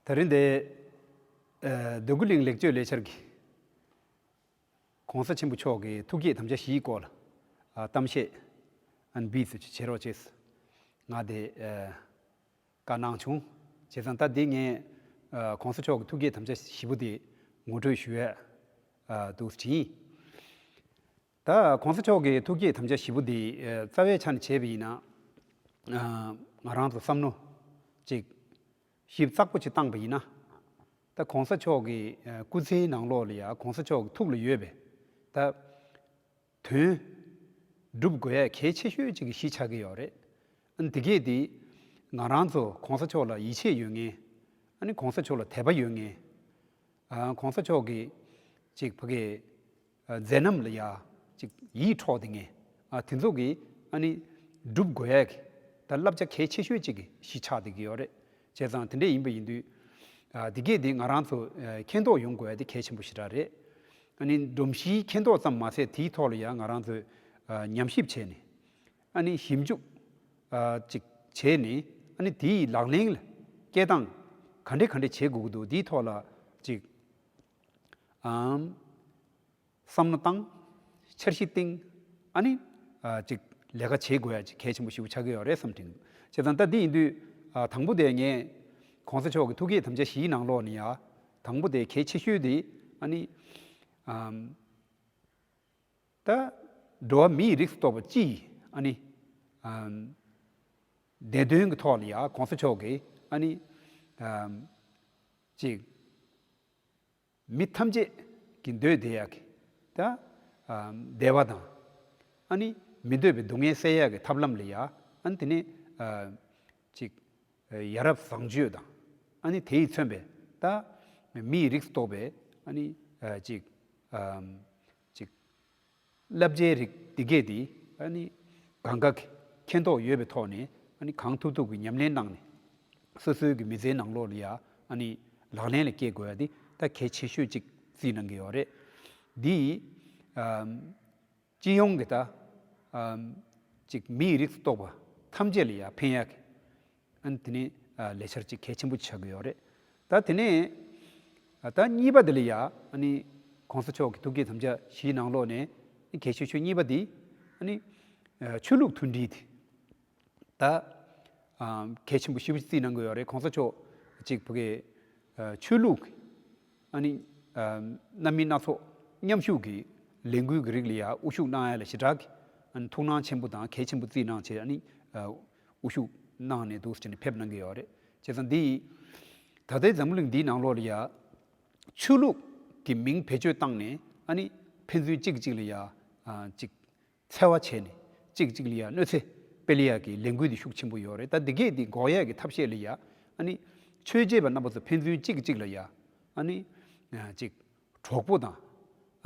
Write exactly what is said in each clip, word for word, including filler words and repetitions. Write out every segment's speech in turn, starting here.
ད་རིང་འདི་ཨ་འདོད་རྒུ་གླིང་ལེགས་བཅོས་ལས་འཆར་གྱི་༸གོང་ས་ཆེན་པོ་མཆོག་གི་ཐུགས་བསྐྱེད་དམ་བཅའ་བཞིའི་སྐོར་ལ་ཨ་གཏམ་བཤད་ཨན་བིས་བྱེད་རོགས་བྱེད། ང་དེ་ཨ་བཀའ་གནང་བྱུང་། བྱས་ཙང་ད་འདི་ངས་ཨ་༸གོང་ས་མཆོག་གི་ཐུགས་བསྐྱེད་དམ་བཅའ་བཞི་པོ་དེ་ངོ་སྤྲོད་ཞུ་ཡ་ཨ་འདུག་དྲིས་ཡིན། ད་༸གོང་ས་མཆོག་གི་ཐུགས་བསྐྱེད་དམ་བཅའ་བཞི་པོ་འདི་ཨ་རྩ་བའི་ཆ་ནས་བྱས་པ་ཡིན་ན། ཨ་ང་རང་ཚོ་བསམ་བློ་ཅིག་ཞིབ་ཚགས་པོ་ཅིག་བཏང་པ་ཡིན་ན། ད་༸གོང་ས་མཆོག་གི་ཨ་སྐུ་ཚེའི་ནང་ལོགས་ལ་ཡ་༸གོང་ས་མཆོག་གི་ཐུགས་ལ་ཡོད་པའི་ད་དོན་སྒྲུབ་དགོས་ཡ་གལ་ཆེ་ཤོས་ཅིག་གི་གཞི་ཆགས་ཀྱི་ཡོད་རེད། ཨ་ནི་དེ་གས་དེ་ང་རང་ཚོ་༸གོང་ས་མཆོག་ལ་ཡིད་ཆེས་ཡོད་མཁན། ཨ་ནི་༸གོང་ས་མཆོག་ལ་དད་པ་ཡོད་མཁན། ཨ་༸གོང་ས་མཆོག་གི་ཅིག་ཕ་གི་ཨ་མཛད་རྣམ་ལ་ཡ་ཅིག་ཡིད་འཕྲོག་བསྡད་མཁན། ཨ་དེ་ཚོ་གི་ཨ་ནི་སྒྲུབ་དགོས་ཡ་གི་ད་བསླབ་བྱ་གལ་ཆེ་ཤོས་ཅིག་གི་གཞི་ཆགས་བསྡད་ཀྱི་ཡོད་རེད། བྱས་ཙང་དེ་འདྲ་ཡིན་པ་ཡིན་དུས། ཨ་དེ་གས་དེ་ང་རང་ཚོ་ཨ་མཁྱེན་རྟོགས་ཡོང་དགོས་ཡ་དེ་གལ་ཆེན་པོ་ཞེ་དྲག་རེད། ཨ་ནི་སྒྲོམ་གཞིའི་མཁྱེན་རྟོགས་ཙམ་མ་ཟད་དེའི་ཐོག་ལ་ཡ་ང་རང་ཚོས་ཨ་ཉམས་ཞིབ་བྱས་ནས། ཨ་ནི་ཞིབ་འཇུག་ཨ་ཅིག་བྱས་ནས། ཨ་ནི་དེའི་ལག་ལེན་ལ་སྐྱེལ་སྟངས་ག་འདྲས་ག་འདྲས་བྱེད་དགོས་ཀྱི་འདུག་དེའི་ཐོག་ལ་ཅིག་ཨམ་བསམ་བློ་བཏང་། འཆར་གཞི་བཏིང་། ཨ་ནི་ཨ་ཅིག་ལས་ཀ་བྱེད་དགོས་ཡ་ཅིག་གལ་ཆེན་པོ་ཞེ་པོ་ཆགས་ཀྱི་ཡོད་རེད་བསམ་དྲན། བྱས་ཙང་ད་འདི་ཡིན་དུས་ཨ་དང་པོ་དེ་ངས་༸གོང་ས་མཆོག་གི་ཐུགས་བསྐྱེད་དམ་བཅའ་བཞིའི་ནང་ལོགས་ནས་ཡ་དང་པོ་དེ་གལ་ཆེ་ཤོས་དེ་ཨ་ནི་ཨམ། ད་འགྲོ་བ་མིའི་རིགས་སུ་གཏོགས་པ་སྤྱི་ཡི་ཨ་ནི་ཨམ་བདེ་དོན་གྱི་ཐོག་ལ་ཡ་༸གོང་ས་མཆོག་གིས་ཨ་ནི་ཨམ་ཅིག་མི་ཐམས་ཅད་ཀྱི་འདོད་བདེ་ཡག་གི་ད་ཨམ་བདེ་བ་དང་། ཨ་ནི་མི་འདོད་པའི་སྡུག་བསྔལ་སེལ་ཡག་གི་ཐབས་ལམ་ལ་ཡ་ཨ་ནི་དེ་ནས་ཨ་ཅིག་ཡ་རབས་བཟང་སྤྱོད་དང་། ཨ་ནི་དེ་ཡིས་མཚོན་པའི་ད་མིའི་རིགས་སུ་གཏོགས་པའི་ཨ་ནི་ཨ་ཅིག་ཨམ་ཅིག་བསླབ་བྱའི་རིགས་འདི་གས་དེ་ཨ་ནི་གང་ག་གི་མཁྱེན་རྟོགས་ཡོད་པའི་ཐོག་ནས། ཨ་ནི་གང་ཐུབ་ཐུབ་ཀྱི་ཉམས་ལེན་གནང་ནས། སོ་སོའི་གི་མི་ཚེའི་ནང་ལོགས་ལ་ཡ་ཨ་ནི་ལག་ལེན་ལ་སྐྱེལ་དགོས་ཡ་དེ་ད་གལ་ཆེ་ཤོས་ཅིག་བརྩིས་གནང་གི་ཡོད་རེད། འདི་ཨམ་སྤྱི་ཡོངས་ཀྱི་ད་ཨམ་ཅིག་མིའི་རིགས་སུ་གཏོགས་པ་ཐམས་ཅད་ལ་ཡ་ཕན་ཡག་གི་ཨ་ནི་དེ་ནི་ཨ་ལས་འཆར་ཅིག་གལ་ཆེན་པོ་ཆགས་ཀྱི་ཡོད་རེད། ད་དེ་ནས་ཨ་ད་གཉིས་པ་དེ་ལ་ཡ་ཨ་ནི་༸གོང་ས་མཆོག་གི་ཐུགས་བསྐྱེད་དམ་བཅའ་བཞིའི་ནང་ལོགས་ནས་གལ་ཆེ་ཤོས་གཉིས་པ་དེ་ཨ་ནི་ཨ་ཆོས་ལུགས་མཐུན་སྒྲིལ་དེ། ད་ཨ་གལ་ཆེན་པོ་ཞེ་པོ་ཅིག་བརྩིས་གནང་གི་ཡོད་རེད། ༸གོང་ས་མཆོག་ཅིག་ཕ་གི་ཨ་ཆོས་ལུགས་ཨ་ནི་ཨ་རྣམ་སྨིན་སྣ་ཚོགས་མཉམ་ཞུགས་ཀྱི་ལས་འགུལ་གྱི་རིགས་ལ་ཡ་དབུ་བཞུགས་གནང་ཡ་ལ་ཞེ་དྲག་གི་ཨ་ནི་ཐུགས་སྣང་ཆེན་པོ་དང་གལ་ཆེན་པོ་བརྩིས་གནང་བྱས། ཨ་ནི་ཨ་དབུ་བཞུགས་གནང་ནས་འདུག་ཟེར་ནས་ཕེབས་གནང་གི་ཡོད་རེད། བྱས་ཙང་འདི་ད་ལྟའི་འཛམ་བུ་གླིང་འདིའི་ནང་ལོགས་ལ་ཡ་ཆོས་ལུགས་ཀྱི་མིང་བེད་སྤྱོད་བཏང་ནས། ཨ་ནི་ཕན་ཚུན་གཅིག་གཅིག་ལ་ཡ་ཨ་ཅིག་འཚེ་བ་བྱས་ནས་གཅིག་གཅིག་ལ་ཡ་གནོད་འཚེ་སྤེལ་ཡག་གི་ལས་འགུལ་འདི་ཤུགས་ཆེན་པོ་ཡོད་རེད། ད་འདི་གས་འདི་འགོག་ཡག་གི་ཐབས་ཤེས་ལ་ཡ་ཨ་ནི་ཆོས་བྱེད་པ་རྣམ་པ་ཚོ་ཕན་ཚུན་གཅིག་གཅིག་ལ་ཡ་ཨ་ནི་ཨ་ཅིག་གྲོགས་པོ་དང་།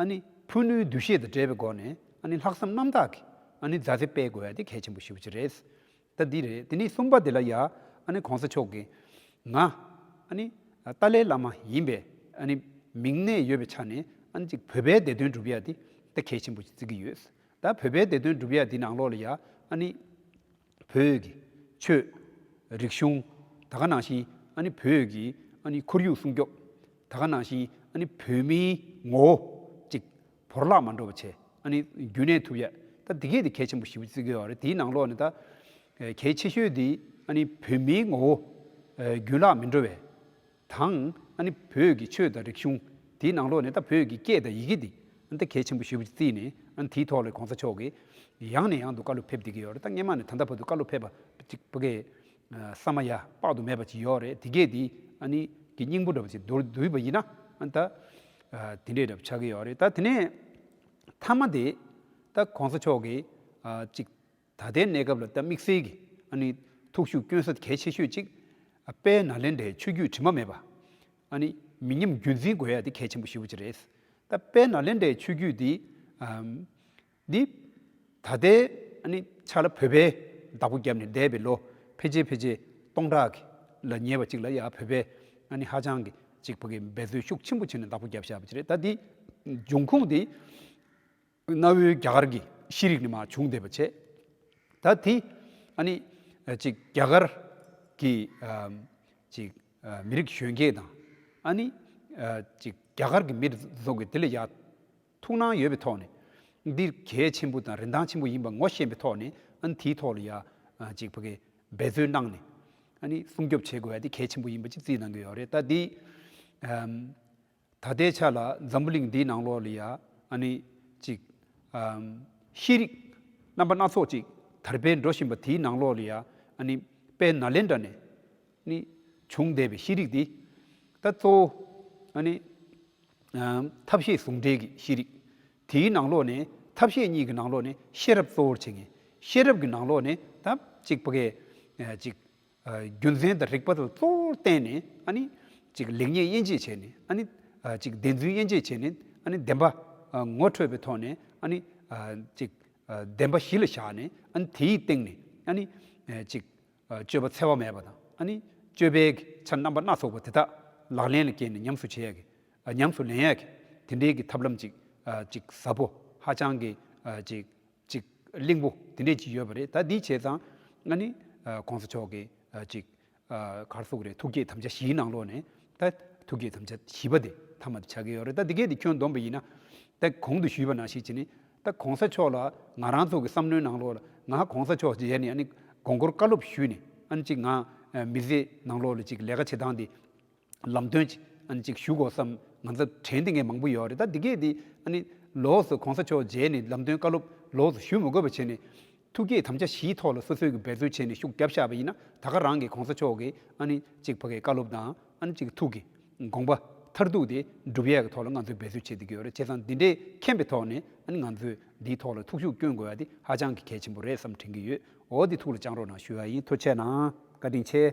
ཨ་ནི་ཕུ་ནུའི་འདུ་ཤེས་དང་འབྲེལ་བའི་སྒོ་ནས་ཨ་ནི་ལྷག་བསམ་རྣམ་དག་གིས་ཨ་ནི་མཛའ་བརྩེ་སྤེལ་དགོས་ཡ་དེ་གལ་ཆེན་པོ་ཞེ་པོ་ཅིག་རེད། ད་འདི་རེད། དེ་ནས་གསུམ་པ་དེ་ལ་ཡ་ཨ་ནི་༸གོང་ས་མཆོག་གིས་ང་ཨ་ནི་ཏཱ་ལའི་བླ་མ་ཡིན་པའི་ཨ་ནི་མིང་གནས་ཡོད་པའི་ཆ་ནས། ཨ་ནི་ཅིག་བོད་པའི་བདེ་དོན་སྒྲུབ་ཡ་དེ་ད་གལ་ཆེན་པོ་ཅིག་བརྩི་གི་ཡོད། ད་བོད་པའི་བདེ་དོན་སྒྲུབ་ཡ་དེ་ནང་ལོགས་ལ་ཡ་ཨ་ནི་བོད་ཀྱི་ཆོས་རིག་གཞུང་། ད་ག་ནང་བཞིན་ཨ་ནི་བོད་ཀྱི་ཨ་ནི་ཁོར་ཡུག་སྲུང་སྐྱོབ། ད་ག་ནང་བཞིན་ཨ་ནི་བོད་མིའི་ངོ་བོ་ཅིག་བོར་བརླག་མ་འགྲོ་བ་བྱས། ཨ་ནི་རྒྱུན་གནས་ཐུབ་ཡ། ད་འདི་གས་དེ་གལ་ཆེན་པོ་ཞེ་པོ་བརྩི་གི་ཡོད་རེད། དེའི་ནང་ལོགས་ནས་ད་གལ་ཆེ་ཤོས་དེ་ཨ་ནི་བོད་མིའི་ངོ་བོ་རྒྱུན་བརླག་མི་འགྲོ་བའི་དང་། ཨ་ནི་བོད་ཀྱི་ཆོས་དང་རིག་གཞུང་། དེའི་ནང་ལོགས་ནས་ད་བོད་ཀྱི་སྐད་དང་ཡི་གེ་འདི་ཨ་ནི་ད་གལ་ཆེན་པོ་ཞེ་པོ་བརྩིས་ནས། ཨ་ནི་དེའི་ཐོག་ལ་༸གོང་ས་མཆོག་གིས་ཡང་ནས་ཡང་དུ་བཀའ་སློབ་ཕེབས་བསྡད་ཀྱི་ཡོད་རེད། ད་སྔས་མ་ནས་ད་ལྟ་བར་དུ་བཀའ་སློབ་ཕེབས་པ་ཅིག་ཕ་གི་ཨ་ས་མ་ཡ་དཔག་ཏུ་མེད་པ་ཅིག་ཡོད་རེད། དེ་གས་དེ་ཨ་ནི་གི་སྙིང་པོ་འདྲ་བ་ཅིག་བསྡུ་བསྡུས་པ་ཡིན་ན། ཨ་ནི་ད་ཨ་དེ་འདྲས་འདྲ་བ་ཆགས་ཀྱི་ཡོད་རེད། ད་དེ་ནས་མཐའ་མ་དེ་ད་༸གོང་ས་མཆོག་གིས་ཨ་ཅིག་ད་ལྟའི་གནས་སྐབས་ལ་ད་དམིགས་བསལ་གྱི་ཨ་ནི་ཐུགས་ཤུགས་བསྐྱོན་ས་གལ་ཆེ་ཤོས་ཅིག་ཨ་དཔལ་ནཱ་ལེནྡྲའི་ཆོས་བརྒྱུད་དྲི་མ་མེད་པ་ཨ་ནི་མི་ཉམས་རྒྱུན་འཛིན་དགོས་ཡ་དེ་གལ་ཆེན་པོ་ཞེ་པོ་ཅིག་རེད། ད་དཔལ་ནཱ་ལེནྡྲའི་ཆོས་བརྒྱུད་འདི་ཨམ་འདི་ད་ལྟའི་ཨ་ནི་ཆ་ལ་བོད་པའི་བདག་པོ་བརྒྱབ་ནས་འདས་པའི་ལོ་ཕལ་ཆེར་ཕལ་ཆེར་སྟོང་ཕྲག་གི་ལ་ཉེ་བ་ཅིག་ལ་ཡ་བོད་པའི་ཨ་ནི་ཧ་ཅང་གི་ཅིག་ཕ་གི་འབད་རྩོལ་ཤུགས་ཆེན་པོ་བྱས་ནས་བདག་པོ་བརྒྱབ་བཞག་པ་ཅིག་རེད། ད་འདི་འབྱུང་ཁུངས་འདི་གནའ་བོའི་རྒྱ་གར་གྱི་ཤེས་རིག་ནས་མར་བྱུང་བསྡད་པ་བྱས། ད་དེ་ཨ་ནི་ཅིག་རྒྱ་གར་གྱི་ཨམ་ཅིག་ ཨ་མི་རིགས་གཞོན་སྐྱེས་དང་ཨ་ནི་ཨ་ཅིག་རྒྱ་གར་གྱི་མི་ཚོ་གི་དེ་ལ་ཡ་ཐུགས་སྣང་ཡོད་པའི་ཐོག་ནས་འདི་གལ་ཆེན་པོ་དང་རིན་ཐང་ཆེན་པོ་ཡིན་པ་ངོ་ཤེས་པའི་ཐོག་ནས་ཨ་ནི་དེའི་ཐོག་ལ་ཡ་ཨ་ཅིག་ཕ་གི་འབད་རྩོལ་གནང་ནས་ཨ་ནི་སྲུང་སྐྱོབ་བྱེད་དགོས་ཡ་དེ་གལ་ཆེན་པོ་ཡིན་པ་ཅིག་རྩིས་གནང་གི་ཡོད་རེད། ད་འདི་ཨམ་ད་ལྟའི་ཆ་ལ་འཛམ་བུ་གླིང་འདིའི་ནང་ལོགས་ལ་ཡ་ཨ་ནི་ཅིག་ཨམ་ཤེས་རིག་རྣམ་པ་སྣ་ཚོགས་ཅིག་དར་སྤེལ་འགྲོ་བཞིན་པ་དེའི་ནང་ལོགས་ལ་ཡ་ཨ་ནི་དཔལ་ནཱ་ལེནྡྲ་ནས་ནི་བྱུང་བསྡད་པའི་ཤེས་རིག་འདི་ད་གཙོ་བོ་ཨ་ནི་ཨམ་ཐབས་ཤེས་ཟུང་འབྲེལ་གྱི་ཤེས་རིག་དེའི་ནང་ལོགས་ནས་ཐབས་ཤེས་གཉིས་ཀྱི་ནང་ལོགས་ནས་ཤེས་རབ་གཙོ་བོར་བྱེད་མཁན། ཤེས་རབ་ཀྱི་ནང་ལོགས་ནས་ད་ཅིག་ཕ་གི་ཨ་ཅིག་ཨ་རྒྱུ་མཚན་དང་རིགས་པ་དང་གཙོ་བོར་བརྟེན་ནས་ཨ་ནི་ཅིག་ལེགས་ཉེས་དབྱེ་འབྱེད་བྱས་ནས་ཨ་ནི་ཨ་ཅིག་བདེན་རྫུན་དབྱེ་འབྱེད་བྱས་ནས་ཨ་ནི་བདེན་པ་ཨ་ངོ་འཕྲོད་པའི་ཐོག་ནས་ཨ་ནི་ཨ་ཅིག་ཨ་བདེན་པ་གཞི་ལ་བཞག་ནས་ཨ་ནི་དེའི་སྟེང་ནས་ཨ་ནི་ཨ་ཅིག་ཨ་སྤྱོད་པ་འཚེ་བ་མེད་པ་དང་ཨ་ནི་སྤྱོད་པའི་ཆ་རྣམ་པ་སྣ་ཚོགས་པ་དེ་དག་ལག་ལེན་ལ་བཀལ་ནས་ཉམས་སུ་བྱེད་ཡ་གི་ཨ་ཉམས་སུ་ལེན་ཡ་གི་དེ་འདྲའི་གི་ཐབས་ལམ་ཅིག་ཨ་ཅིག་ཟབ་པོ་ཧ་ཅང་གི་ཨ་ཅིག་ཅིག་བརླིང་པོ་དེ་འདྲས་ཅིག་ཡོད་པ་རེད། ད་འདི་བྱས་ཙང་ཨ་ནི་ཨ་གོང་ས་མཆོག་གི་ཨ་ཅིག་ཨ་ག་རེ་ཟེར་དགོས་རེད། ཐུགས་བསྐྱེད་དམ་བཅའ་བཞིའི་ནང་ལོགས་ནས་ད་ཐུགས་བསྐྱེད་དམ་བཅའ་བཞི་པ་དེ་མཐའ་མ་དེ་ཆགས་ཀྱི་ཡོད་རེད། ད་འདི་གས་དེ་ཁྱོན་བསྡོམས་པ་ཡིན་ན་ད་གོང་དུ་ཞུས་པ་ནང་བཞིན་བྱས་ནས་ད་གོང་ས་མཆོག་ལ་ང་རང་ཚོ་གི་བསམ་བློའི་ནང་ལོགས་ལ་ང་གོང་ས་མཆོག་མཇལ་ནས་ཨ་ནི་དགོངས་སྐོར་བཀའ་སློབ་ཞུས་ནས་ཨ་ནི་ཅིག་ང་ཨ་མི་ཚེ་ནང་ལོགས་ལ་ཅིག་ལས་ཀ་བྱེད་སྟངས་དེ་ལམ་སྟོན་ཅིག་ཨ་ནི་ཅིག་ཞུ་དགོས་བསམ་ང་ཚོ་དྲན་བསྡད་མཁན་མང་པོ་ཡོད་རེད། ད་འདི་གས་འདི་ཨ་ནི་ལོགས་སུ་གོང་ས་མཆོག་མཇལ་ནས་ལམ་སྟོན་བཀའ་སློབ་ལོགས་སུ་ཞུ་མི་དགོས་པ་བྱས་ནས་ཐུགས་བསྐྱེད་དམ་བཅའ་བཞིའི་ཐོག་ལ་སོ་སོའི་གི་འབད་རྩོལ་བྱས་ནས་ཤུགས་རྒྱབ་བཞག་པ་ཡིན་ན་ད་ག་རང་གི་གོང་ས་མཆོག་གི་ཨ་ནི་ཅིག་ཕ་གའི་བཀའ་སློབ་དང་ཨ་ནི་ཅིག་ཐུགས་ཀྱི་དགོངས་པ་མཐར་ཐུག་དེ་འགྲུབ་ཡས་ཀྱི་ཐོག་ལ་ང་ཚོས་འབད་རྩོལ་བྱེད་བསྡད་ཀྱི་ཡོད་རེད། བྱས་ཙང་འདི་འདྲས་མཁྱེན་པའི་ཐོག་ནས་ཨ་ནི་ང་ཚོས་འདིའི་ཐོག་ལ་ཐུགས་ཤུགས་བསྐྱོན་དགོས་ཡ་དེ་ཧ་ཅང་གི་གལ་ཆེན་པོ་རེད་བསམ་དྲན་གྱི་ཡོད། འོ་འདི་ཐུགས་ལ་བཅངས་རོགས་གནང་ཞུ་ཡ་ཡིན། ཐུགས་རྗེ་གནང་། བཀའ་དྲིན་ཆེ།